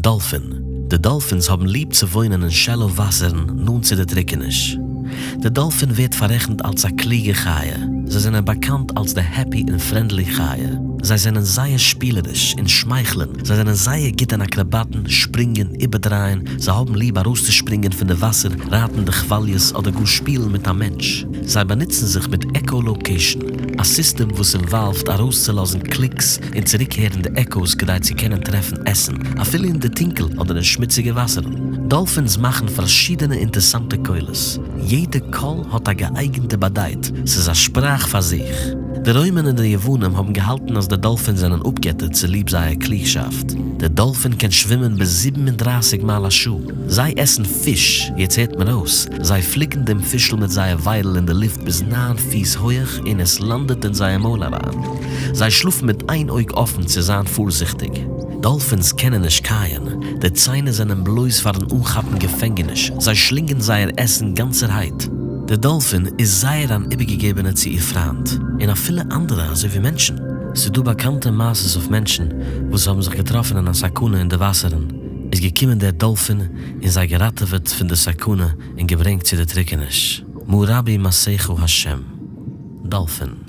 דאלפין, די דאלפינס האבן ליב צו וואוינען אין shallow וואסערן נאנט צו די טריקעניש. די דאלפין ווערט פאררעכנט אלס א קלוגע חיה, זיי זענען באקאנט אלס די happy און friendly חיה. זיי זענען זייער שפילעריש און שמייכלען, זיי זענען זייער גוט אין אקראבאטן, שפרינגען, איבערדרייען, זיי האבן ליב ארויסצושפרינגען פון די וואסער, רייטן די כוואליעס אדער גאר שפילן מיט א מענטש. זיי באנוצן זיך מיט echolocation, א סיסטעם וואס involve ט ארויסצולאזן clicks און צוריקהערן די echoes כדי צו קענען טרעפן עסן, אפילו אין די טונקל אדער אין שמוציגע וואסערן. דאלפינס מאכן פארשידענע אינטערסאנטע קולות. יעדע קול האט א געאייגנטע באדייט, ס'איז א שפראך פאר זיך. די רוימען און די יוונים האבן געהאלטן אז די דאלפינס זענען אפגעטער צוליב זייער קלוגשאפט. די דאלפין קען שווימען ביז 37 מייל א שעה. זיי עסן פיש, יעצט הערט מיר אויס, זיי פליקן דעם פישל מיט זייער וויידל אין די לופט ביז 9 פיס הויעך און עס לאנדעט אין זייער מויל אריין. זיי שלאפן מיט איין אויג אפן צו זיין פארזיכטיג. דאלפינס קענען נישט קייען, די ציינער זענען בלויז פארן אנכאפן געפענגעניש, זיי שלינגען זייער עסן גאנצערהייט. די דאלפין איז זייער אן איבערגעגעבענע צו איר פריינט, און אפילו אנדערע אזוי ווי מענטשן. ס'איז דא באקאנטע מעשות אויף מענטשן וואס האבן זיך געטראפן אין א סכנה אין די וואסערן, איז געקומען דער דאלפין און זיי געראטעוועט פון די סכנה און געברענגט צו די טריקעניש. מה רבו מעשיך השם. דאלפין.